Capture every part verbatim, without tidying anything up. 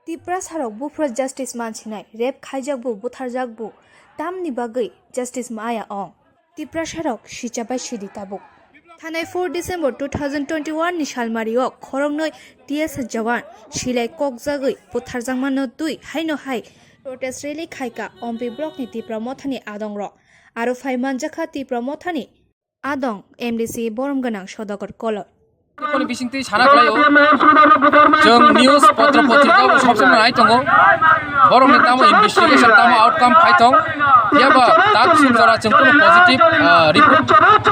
Tiprasarok buphuru justice mansinai, rape khaijakbo, butharjakbo, tamni bagwi justice maya ong? Tiprasarok sichabai sidi tabuk. Thanai four December two thousand twenty-one ni salmario khoroknwi T S F jawan silai kokjagwi butharjakmano twi haino hai protest rally khaika Ompi blockni Tipra Mothani adongrok. Aro phai manjakha Tipra Mothani adong M D C borom gwnang Sodagar Koloi. Koni bisingtwi sana khlaio. Chwng news, potro potrika bo sob somoi nai tongo. Borokni tamo investigation, tamo outcome phai tong. Phiya ba tak sum jora chwng kuno positive, ah, report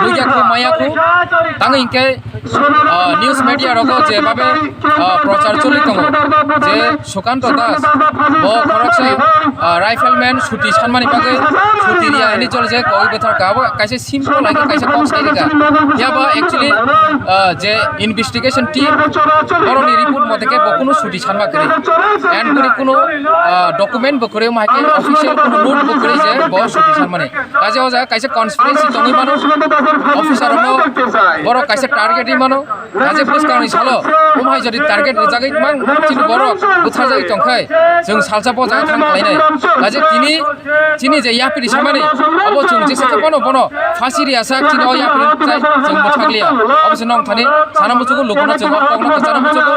nugya khu, maya khu. Tang hinkhe, ah, news media rogo je babe, ah, prochar choli tongo je Sukanto Das bo khoroksa, ah, rifleman suti sanmani bagwi, suti riya hini chol je koi bethar ka bo kaisa simple hai kaisa kok sai rika. Phiya ba actually, ah, je investigation team borokni report mote khe bo kunu suti sanma kwrwi. And kunu kunu, ah, document bo kwrwi, ma hai khe official kunu note bo kwrwi je bo suti sanmani. Kaisa o jaga kaisa conspiracy tongwi mano, officer no borok kaisa target wi mano. Kaisa bwskangni salo, omo hai jodi target rijagwi mang chini borok butharjagwi tongkhai, chwng salsa bo jaga thang khlainai. Kaisa tini chini je yapri samani, abo chwng jesa khe bono, bono phasi riya sak chini o yapri chai chwng bwthakliya. Abo se nong thani sana muchugo, lukuno chwng o kokno kwchana muchugo.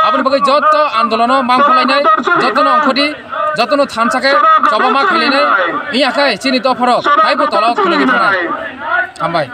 Aboni bagwi jotto andolono mangkholainai, jottono ongkhodi, jottono thansa khe choba ma khlainai. Iya khe chini dopharok taibo tolo khwlwgwi thanai. Hambai.